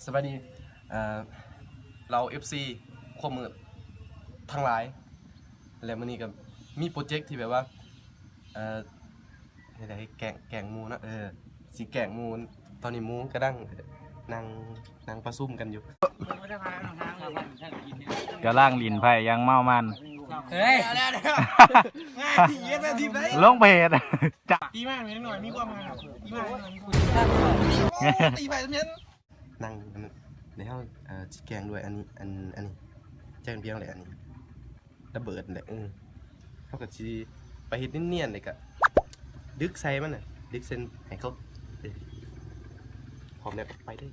ສະບາຍດີ ເອີ ເຫຼົ່າເອັຟຊີຄວາມມືດທັງຫຼາຍ ແລະ ມື້ນີ້ກໍມີໂປຣເຈັກທີ່ແບບວ່າ ເອີ ເຮັດໃດ ແກ້ງ ແກ້ງໝູ່ເນາະ ເອີ ຊິແກ້ງໝູ່ ຕອນນີ້ໝູ່ກຳລັງນັ່ງ ນັ່ງປະຊຸມກັນຢູ່ ກຳລັງຫຼິ້ນໄພ້ຢ່າງເມົາມັນ ເຮີ້ຍ ລົງເພຈ ຈະ ຕີມາແມ່ນໜ້ອຍ ມີຄວາມ ຕີມາແມ່ນໜ້ອຍ ມີຄວາມ ຕີໄປແມ່ນ ນັ່ງ ອັນນັ້ນ ແລ້ວເຮົາ ເອີ ຊິແກ້ງດ້ວຍອັນນີ້ ອັນ ອັນນີ້ ແຈ້ງພຽງແຫຼະ ອັນນີ້ ລະເບີດແຫຼະ ເອີ ເຮົາກໍຊິໄປເຮັດນຽນໆ ແລ້ວກໍດຶກໃສ່ມັນນະ ດຶກໃສ່ໃຫ້ເຂົາ ເອີ ພ້ອມແລ້ວກໍໄປເລີຍ.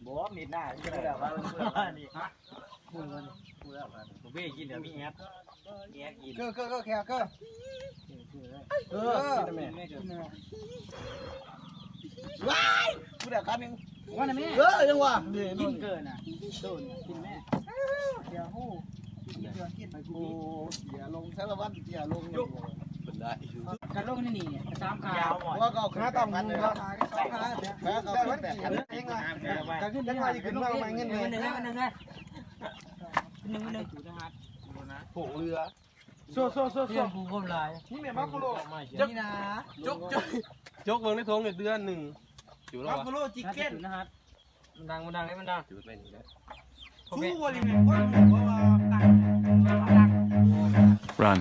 ບໍ່ ມີດໜ້າ ນີ້ ເບ້ກິນແລ້ວມີແອດ ແອດກິນ ເກີ ເກີ ເກີ ແຂກ ເກີ ເອີ ກິນແມ່ ກິນແມ່ ວ້າຍ ຜູ້ໃດຄັນໜຶ່ງ ວ່ານະແມ່ ເອີ ຍັງວ່າ ກິນເກີນນະ ໂດນ ກິນແມ່ ເສຍໂຫ ກິນເກີນ ກິນໄປ ໂອ້ ເສຍລົງ ສາລະວັນ ເສຍລົງ ເປັນໄດ້ຢູ່ ກະລົງໃນນີ້ສາມຂາ ວ່າເຂົາຂຶ້ນ ຫາຕຳຫຸ່ງ ແລ້ວເຂົາຂຶ້ນແປດພັນ ເອງວ່າ ກະຂຶ້ນ ຈັກໜ້ອຍຊິຂຶ້ນມາເອົາໃໝ່ເງິນແມ່ ໜຶ່ງ ໜຶ່ງ ໜຶ່ງ ໜຶ່ງ ໂຫ ເຫຼືອ ໂຊ ໂຊ ໂຊ ໂຊ ເລື່ອງກູຄວາມຫຼາຍ ນີ້ແມ່ນບັບຟາໂລ ນີ້ນະ ຈົກ ຈົກ ຈົກເບິ່ງໃນຖົງເດືອນໜຶ່ງ ຢູ່ແລ້ວ ບັບຟາໂລຈິກເກັນ ມັນດັງ ມັນດັງ ມັນດັງ ຈູດໄວ້ນີ້ແຫຼະ ຊູບໍ່ໄດ້ແມ່ນຄົນຮູ້ ເພາະວ່າ Run.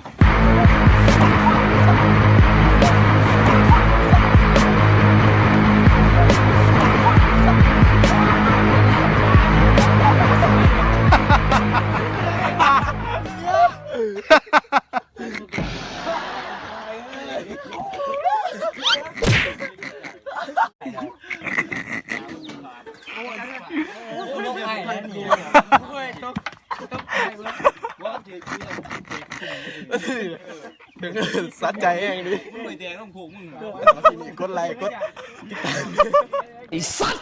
ສະໃຈແຮງເດ ກດໄລ ກດຕິດຕາມ ໄອ້ສັດ.